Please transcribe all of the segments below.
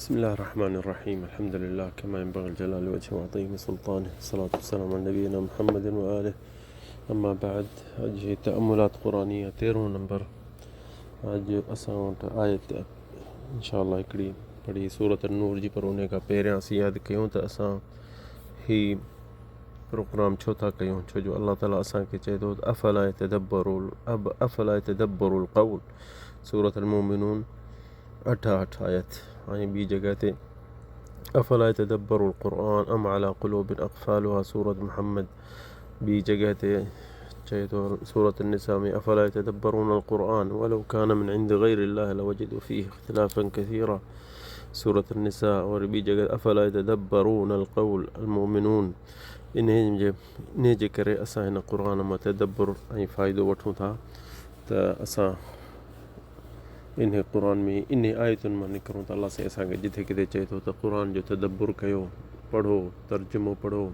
بسم الله الرحمن الرحيم الحمد لله كما ينبغي الجلال وجهه وعظيم سلطانه الصلاة والسلام على نبينا محمد وآله اما بعد اڄ هي تأملات قرآنية تيرهون نمبر اڄ اسان وٽ آيت انشاء الله هڪڙي پڙهي سورة النور جي پر ان کان پهريان اسين ياد ڪيون ته اسان هي پروگرام ڇو ٿا ڪيون ڇو جو الله تعالي اسان کي چئي ٿو ته افلا يتدبر افلا يتدبر القول سورة المؤمنون 68 آيت ۽ ٻي جڳهه تي افلا يتدبر القرآن ام على قلوب اقفالها سورة محمد ٻي جڳهه تي چئي ٿو سورة النساء ۾ افلا يتدبرون القرآن ولو كان من عند غير الله لوجدوا فيه اختلافا كثيرا سورة النساء وري ٻي جڳهه افلا يتدبرون القول المؤمنون انهي جي ڪري اسان هن قرآن مان تدبر ۽ فائدو وٺون ٿا ته اسان انهي قرآن ۾ انهي آيتن مان نڪرون ته الله سائين اسان کي جٿي ڪٿي چئي ٿو ته قرآن جو تدبر ڪيو، پڙهو، ترجمو پڙهو،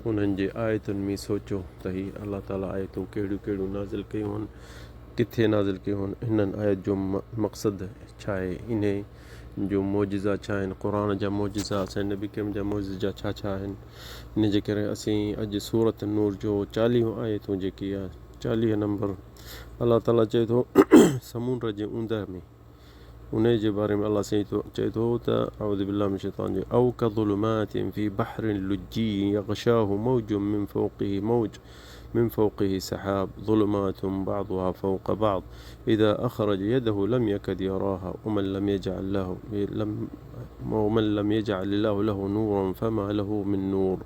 انهن جي آيتن ۾ سوچو ته هي الله تعالي آيتون ڪهڙيون ڪهڙيون نازل ڪيون آهن، ڪٿي نازل ڪيون آهن، هنن آيت جو مقصد ڇا آهي، انهي جو معجزا ڇا آهن، قرآن جا معجزا، اسان جي نبي ڪريم جا معجزا ڇا ڇا آهن، ان جي ڪري اسين اڄ سورة النور جو چاليهون آيتون جيڪي آهي 40 نمبر الله تعالي چئي ٿو سمونڊ جي اوندهه ۾ انهي جي باري ۾ الله سائين چئي ٿو ته اعوذ بالله من الشيطان الرجيم او كظلمات في بحر لجي يغشاه موج من فوقه موج من فوقه سحاب ظلمات بعضها فوق بعض اذا اخرج يده لم يكد يراها ومن لم يجعل له لم ومن لم يجعل الله له نورا فما له من نور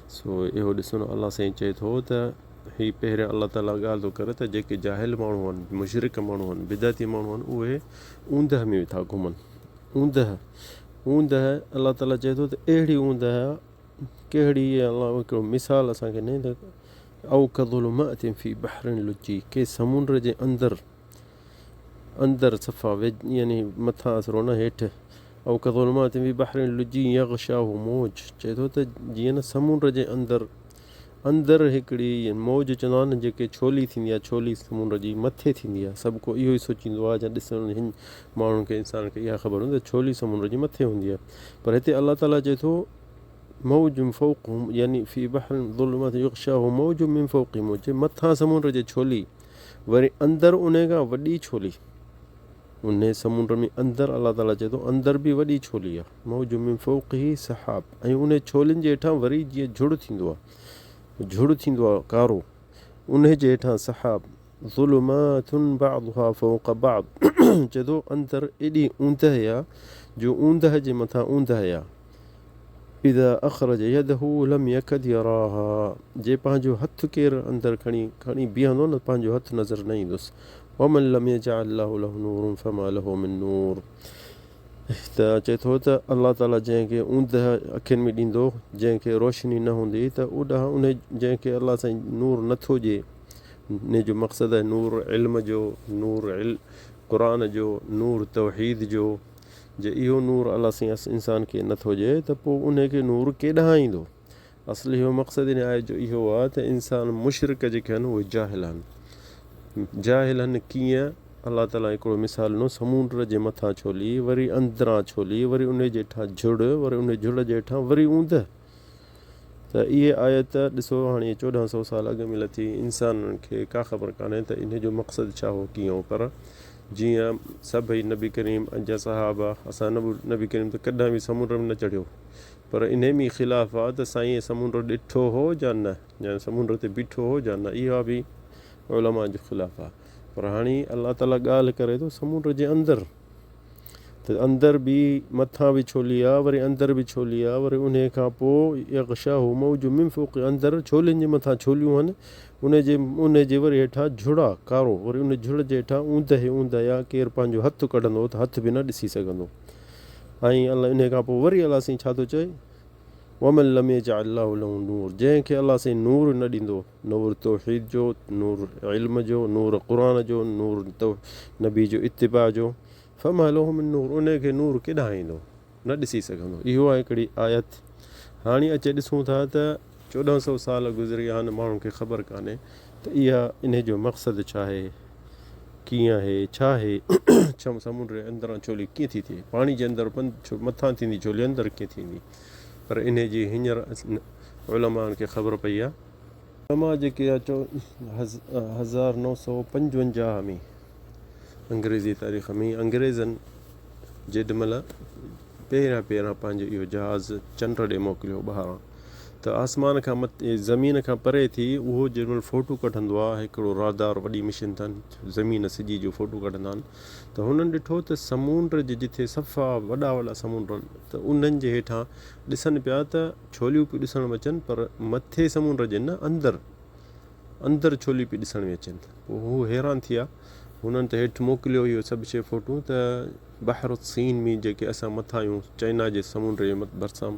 سو اهو ڏسو نه الله سائين چئي ٿو ته هي پهريان الله تعاليٰ ڳالهه ٿو ڪري ته جيڪي جاهل ماڻهو آهن، مشرڪ ماڻهو آهن، بدعتي ماڻهو آهن، اهي اوندهه ۾ ٿا گهمن. اوندهه، اوندهه، الله تعاليٰ چئي ٿو ته اهڙي اوندهه ڪهڙي الله هڪڙو مثال اسان کي نه ته او ڪظلمات في بحر لجي ڪي سمنڊ جي اندر اندر صفا يعني مٿان اسرو نه هيٺ او ڪظلمات في بحر لجي يغشاه موج چئي ٿو ته جيئن نه سمنڊ جي اندر اندر هڪڙي موج چوندا آهن نه جيڪي ڇولي ٿيندي آهي ڇولي سمنڊ جي مٿي ٿيندي آهي سڀ ڪو اهو ئي سوچيندو آهي يا ڏسڻ هن ماڻهن کي انسان کي اها خبر هوندي ته ڇولي سمنڊ جي مٿي هوندي آهي پر هتي الله تعاليٰ چئي ٿو موج فوقهم يعني في بحر ظلمات يغشاه موج من فوقه موج مٿان سمنڊ جي ڇولي وري اندر ان کان وڏي ڇولي انهيء سمنڊ ۾ اندر الله تعاليٰ چئي ٿو اندر به وڏي ڇولي آهي، موج من فوقه سحاب ۽ انهي ڇولين جي هيٺان وري جيئن جھڙ ٿيندو آهي، جھڙ ٿيندو آهي ڪارو، انهي جي هيٺان سحاب، ظلمات بعضها فوق بعض چئي ٿو اندر ايڏي اوندهه آهي جو اوندهه جي مٿان اوندهه آهي. اذا اخرج يده لم يڪد يراها جي پنهنجو هٿ ڪير اندر کڻي کڻي بيهندو نه پنهنجو هٿ نظر نه ايندس ومن لم يجعل الله له نور فما له من نور ته چئي ٿو ته الله تعالي جنهن کي اوندهه اکين ۾ ڏيندو جنهن کي روشني نه هوندي ته اوڏانهن ان جنهن کي الله سائين نور نٿو ڏئي ان جو مقصد آهي نور علم جو نور قرآن جو نور توحيد جو جي اهو نور الله سائين انسان کي نه ٿو ڏئي ته پوء انهي کي نور ڪيڏانهن ايندو؟ اصل اهو مقصد ان آيت جو اهو آهي ته انسان مشرڪ جيڪي آهن اهي جاهل آهن. جاهل آهن ڪيئن؟ الله تعالي هڪڙو مثال ڏنو سمونڊ جي مٿان ڇولي، وري اندران ڇولي، وري انهي جي هيٺان جھڙ، وري انهي جھڙ جي هيٺان وري اوندهه. ته اهي آيت ڏسو هاڻي 1400 سال اڳ ۾ لٿي انسانن کي ڪا خبر ڪانهي ته انهي جو مقصد ڇا هو ڪيئن هو پر جيئن سڀئي نبي ڪريم جا صحابه اسان نبي ڪريم ته ڪڏهن به سمنڊ ۾ نه چڙهيو پر انهي ۾ خلاف آ ته سائين سمنڊ ڏٺو هو يا نه يا سمنڊ تي بيٺو هو يا نه اها به علماء جو خلاف آ پر هاڻي الله تعالي ڳالهه ڪري ٿو سمنڊ جي اندر ته اندر به مٿان به ڇولي آ وري اندر به ڇولي آ وري انهي کان پوء يغشاه موج من فوق اندر ڇولين جي مٿان ڇوليون هن انهي جي انهي جي وري هيٺان جھڙ آ ڪارو وري انهي جھڙ جي هيٺان اوندهه اوندهه آ ڪير پنهنجو هٿ ڪڍندو ته هٿ به نه ڏسي سگهندو ۽ الله انهي کان پوء وري الله سائين ڇا ٿو چئي ومن لم يجعل الله له نور جنهن کي الله سائين نور نه ڏيندو نور توحيد جو، نور علم جو، نور قرآن جو، نور نبي جو اتباع جو، فما له من نور انهي کي نور ڪيڏانهن ايندو نه ڏسي سگهندو. اهو آهي هڪڙي آيت. هاڻي اچي ڏسون ٿا ته 1400 سال گذري ويا آهن ماڻهن کي خبر ڪانهي ته اها انهي جو مقصد ڇا آهي. ڪيئن آهي ڇا آهي ڇا سمنڊ جي اندران ڇولي ڪيئن ٿي ٿئي پاڻي جي اندر مٿان ٿيندي ڇولي اندر ڪيئن ٿيندي پر انهي جي هينئر علمائن کي خبر پئي آهي. علماء جيڪي 1955 ۾ انگريزي تاريخ ۾ انگريزن جيڏ مهل پهريان پهريان پنهنجو اهو جهاز چنڊ ڏي موڪليو ٻاهران ته آسمان کان مٿي زمين کان پري ٿي اهو جيڏي مهل فوٽو ڪڍندو آهي هڪڙو رادار وڏي مشين اٿن زمين سڄي جو فوٽو ڪڍندا آهن ته هنن ڏٺو ته سمونڊ جي جٿي صفا وڏا وڏا سمونڊ آهن ته انهن جي هيٺان ڏسن پيا ته ڇوليون پيون ڏسڻ ۾ اچن پر مٿي سمونڊ جي نه اندر اندر ڇوليون پيون ڏسڻ ۾ اچن پوء هو حيران ٿيا هنن ته هيٺ موڪليو اهو سڀ شي فوٽو ته بحر الصين ۾ جيڪي اسان مٿان آهيون چائنا جي سمنڊ جي ڀرسان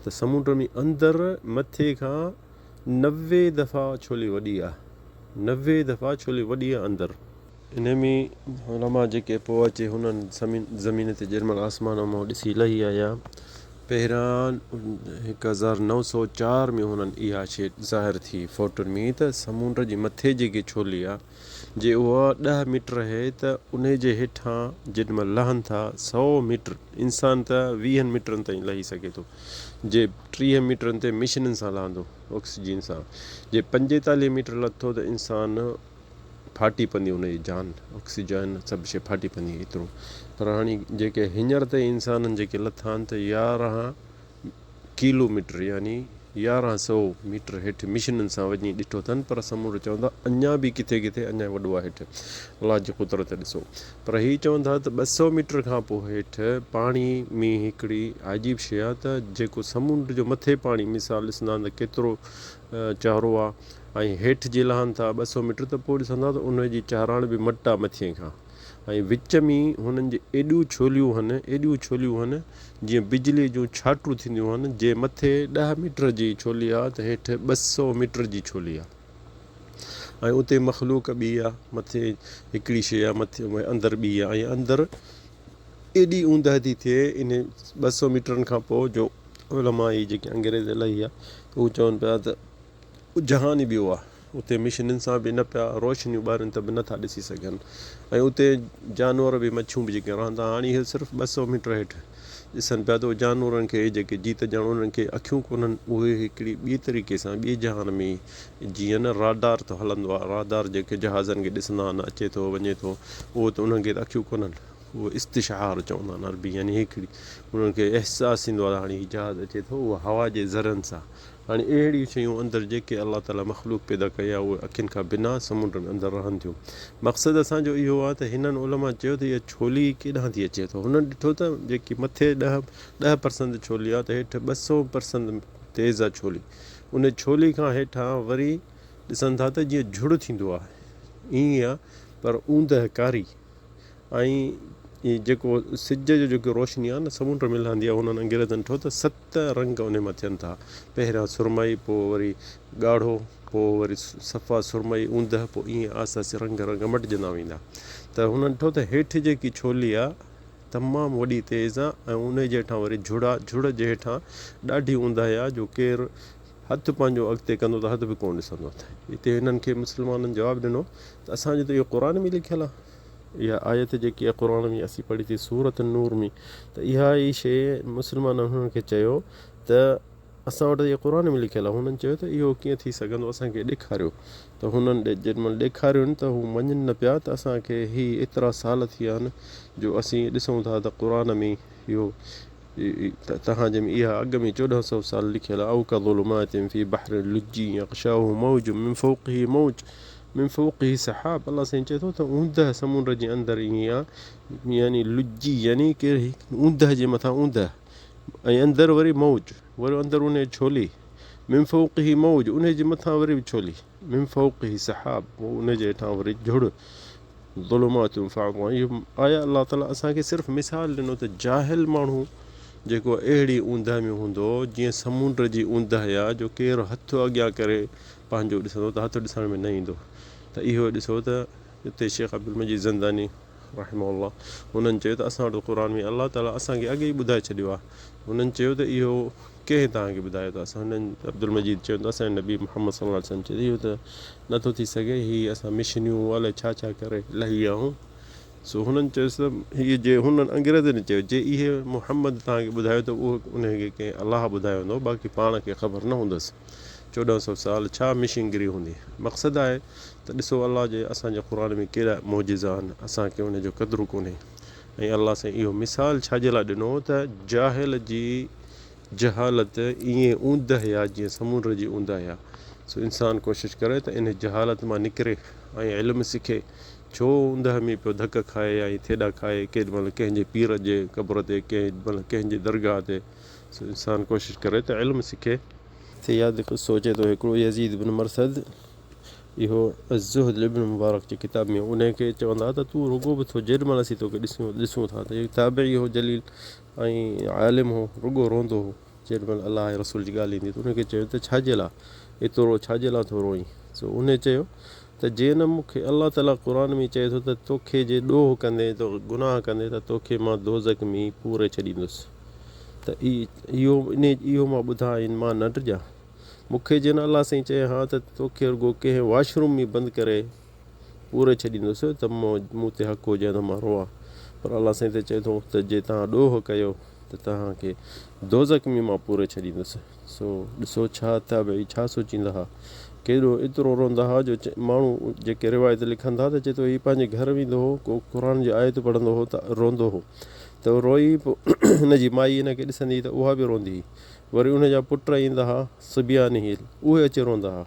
ته سمنڊ ۾ اندر مٿي کان 90 دفعا ڇولي وڏي آهي 90 دفعا ڇولي وڏي آهي اندر. انهي ۾ علماء جيڪي پوء اچي هنن زمين تي جيڏي مهل آسمان مان ڏسي لهي آيا پهريان 1904 ۾ هنن اها شيء ظاهر ٿي فوٽن ۾ ته سمنڊ جي مٿي جيڪي ڇولي آهي جي اها ڏهه ميٽر اهي ته انهي جي هيٺان جيڏي مهل لهن ٿا سئو ميٽر انسان ته ويهن ميٽرن تائين لهي سگهي ٿو جي 30 ميٽرن تي مشينن سان لهندو آڪسيجن سان جي 45 ميٽر لٿو ته انسان ڦاٽي پوندي ان جي جان آڪسيجن سڀ شيء ڦاٽي پوندي ايترو پر هاڻي جيڪي هينئر تائين انسانن جيڪي لٿا آهن ته 11 ڪلو ميٽر يعني 1100 ميٽر هيٺ مشينن سان وڃي ڏٺو اٿن پر سمنڊ چون ٿا اڃا به ڪٿي ڪٿي اڃا وڏو آهي هيٺ الله جي قدرت ڏسو پر هي چون ٿا ته 200 ميٽر کان پوء هيٺ پاڻي ۾ هڪڙي عجيب شيء آهي ته جيڪو سمنڊ جو مٿي پاڻي مثال ڏسندا آهن ته ڪيترو چهرو آهي ۽ هيٺ جي لهن ٿا 200 ميٽر ته پوء ڏسندا ته انهي جي چهراڻ به مٽ آ مٿين کان ۽ وچ ۾ هنن جي ايڏيون ڇوليون هن ايڏيون ڇوليون هن جيئن بجلي جون ڇاٽون ٿينديون هن جي مٿي ڏهه ميٽر جي ڇولي آ ته هيٺ 200 ميٽر جي ڇولي آ ۽ اتي مخلوق ٻي آ مٿي هڪڙي شيء آ مٿي اندر ٻي آ ۽ اندر ايڏي اوندهه ٿي ٿئي انهي 200 ميٽرن کان پوء جو علماء هي جيڪي انگريز الائي آ هو چون پيا ته جهان ئي ٻيو آ. اتي مشينن سان به نه پيا روشنيون ٻارين ته به نه ٿا ڏسي سگهن ۽ اتي جانور به مڇيون به جيڪي رهن ٿا هاڻي اهي صرف 200 ميٽر هيٺ ڏسن پيا ته جانورن کي جيڪي جيت ڄڻ انهن کي اکيون ڪونهن اهي هڪڙي ٻي طريقي سان ٻي جهان ۾ جيئن نه رادار ته هلندو آ رادار جيڪي جهازن کي ڏسندا آهن اچي ٿو وڃي ٿو اهو ته انهن کي ته اکيون ڪونهن اهو استشعار چوندا آهن عربي يعني هڪڙي انهن کي احساس ٿيندو آ هاڻي هي جهاز اچي ٿو اهو هوا جي ذرن سان هاڻي اهڙيون شيون اندر جيڪي الله تعاليٰ مخلوق پيدا ڪئي آهي اهي اکين کان بنا سمنڊ ۾ اندر رهن ٿيون. مقصد اسان جو اهو آهي ته هنن علماء چيو ته اها ڇولي ڪيڏانهن ٿي اچي ٿو هنن ڏٺو ته جيڪي مٿي ڏهه پرسنت ڇولي آهي ته هيٺ 200 پرسنت تيز آهي ڇولي ان ڇولي کان هيٺان وري ڏسن ٿا ته جيئن جھڙ ٿيندو آهي ائين آهي پر اوندهه ڪاري ۽ جيڪو سج جو جيڪو روشني آهي نه سمنڊ ۾ لهندي آهي هنن انگريزن ڏٺو ته ست رنگ انهي مان ٿين ٿا پهريان سرمئي پوء وري ڳاڙهو پوء وري صفا سرمئي اوندهه پوء ائين آهستي آهستي رنگ رنگ مٽجندا ويندا ته هنن ڏٺو ته هيٺ جيڪي ڇولي آهي تمام وڏي تيز آهي ۽ انهي جي هيٺان وري جھڙ آهي جھڙ جي هيٺان ڏاڍي اونداهي آهي جو ڪير هٿ پنهنجو اڳتي ڪندو ته هٿ به ڪونه ڏسندو هتي هنن کي مسلمانن جواب ڏنو ته اسان جو ته اهو قرآن ۾ لکيل آهي. اها آيت جيڪي آهي قرآن ۾ اسين پڙهي ٿي سورة النور ۾ ته اها ئي شيء مسلمانن هنن کي چيو ته اسان وٽ اهو قرآن ۾ لکيل آهي هنن چيو ته اهو ڪيئن ٿي سگهندو اسان کي ڏيکاريو ته هنن جيڏي مهل ڏيکاريون ته هو مڃن نه پيا ته اسان کي هي ايترا سال ٿي ويا آهن جو اسين ڏسون ٿا ته قرآن ۾ اهو توهان جي ۾ اها اڳ ۾ 1400 سال لکيل آهي، او ڪظلمات في بحر لجي يغشاه موج من فوقه موج من فوقه سحاب الله سائين چئي ٿو ته اوندهه سمنڊ جي اندر ائين آهي يعني لجي يعني ڪهڙي اوندهه جي مٿان اوندهه ۽ اندر وري موج وري اندر انهي ڇولي من فوقه موج انهي جي مٿان وري به ڇولي من فوقه سحاب انهي جي هيٺان وري جھڙ ظلمات بعضها اهو آيا الله تعالي اسان کي صرف مثال ڏنو ته جاهل ماڻهو جيڪو اهڙي اوندهه ۾ هوندو جيئن سمنڊ جي اوندهه آ جو ڪير هٿ اڳيان ڪري پنهنجو ڏسندو ته هٿ ڏسڻ ۾ نه ايندو ته اهو ڏسو ته اتي شيخ عبدالمجيد زنداني رحمه الله هنن چيو ته اسان وٽ قرآن ۾ الله تعالي اسان کي اڳي ئي ٻڌائي ڇڏيو آهي. هنن چيو ته اهو ڪنهن توهان کي ٻڌايو ته اسان هنن عبدالمجيد چيو ته اسان جي نبي محمد صلي الله عليه وسلم چيو ته اهو ته نٿو ٿي سگهي هي اسان مشنيون الائي ڇا ڇا ڪري لهي ويا آهيون. سو هنن چيس ته هي جي هنن انگريزن چيو جي اهي محمد توهان کي ٻڌايو ته اهو انهي کي ڪنهن الله ٻڌايو هوندو باقي پاڻ کي خبر نه هوندس 14 سو سال ڇا مشنگري هوندي مقصد آهي ته ڏسو الله جي اسان جي قرآن ۾ ڪيڏا معجزا آهن اسان کي ان جو قدر ڪونهي ۽ الله سائين اهو مثال ڇا جي لاء ڏنو ته جاهل جي جهالت ائين اوندهه آهي جيئن سمنڊ جي اوندهه آهي سو انسان ڪوشش ڪري ته ان جهالت مان نڪري ۽ علم سکي ڇو اوندهه ۾ پيو ڌڪ کائي ۽ ٿيڏا کائي ڪيڏ مهل ڪنهن جي پير جي قبر تي ڪيڏ مهل ڪنهن جي درگاهه تي سو انسان ڪوشش ڪري ته علم سکي. هتي ياد قصو اچي ٿو هڪڙو يزيد بن مرثد اهو الزهد لابن مبارڪ جي ڪتاب ۾ انهي کي چوندا ته تون رڳو به ٿو جيڏ مهل اسين توکي ڏسون ڏسون ٿا ته هي تابعي هو جليل ۽ عالم هو رڳو روئندو هو جيڏي مهل الله ۽ رسول جي ڳالهه ايندي ته ان کي چيو ته ڇا جي لاء ايترو ڇا جي لاء ٿو روئين؟ سو انهي چيو ته جي نه مون کي الله تعاليٰ قرآن ۾ چئي ٿو ته توکي جي ڏوهه ڪندين ته گناهه ڪندين ته توکي مان دوزخ ۾ پوري ڇڏيندس ته اهو انهي اهو مان ٻڌان ۽ مان نه ڊڄان. مون کي جي نه الله سائين چئي ها ته توکي رڳو ڪنهن واش روم ۾ بند ڪري پوري ڇڏيندس ته مون تي حق هجي ته مان روئان پر الله سائين ته چئي ٿو ته جي توهان ڏوهه ڪيو ته توهان کي دوزخ ۾ مان پوري ڇڏيندس سو ڏسو ڇا تابعي ڇا سوچيندا ها ڪيڏو ايترو روندا ها جو ماڻهو جيڪي روايت لکن ٿا ته چئي ٿو هي پنهنجي گهر ويندو هو ڪو قرآن جي آيت پڙهندو هو ته روندو هو ته روئي پوء هن جي مائي هن کي ڏسندي هئي ته اها به روندي هئي وري ان جا پٽ ايندا ها صبيان هي اهي اچي روندا ها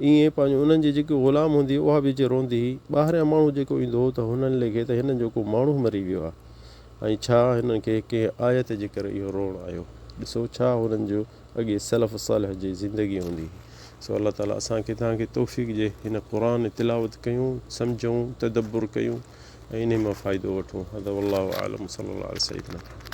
ائين پنهنجو انهن جي جيڪي غلام هوندي هئي اها به اچي روندي هئي. ٻاهريان ماڻهو جيڪو ايندو هو ته هنن ليکي ته هنن جو ڪو ماڻهو مري ويو آهي ۽ ڇا هنن کي ڪنهن آيت جي ڪري اهو روئڻ آيو. ڏسو ڇا هنن جو اڳي سلف صالح جي زندگي هوندي هئي. سو الله تعالي اسان کي توهان کي توفيق ڏي هن قرآن تلاوت ڪيون، سمجهون، تدبر ڪيون ۽ انهي مان فائدو وٺون. هذا والله اعلم وصلي الله علي سيدنا محمد.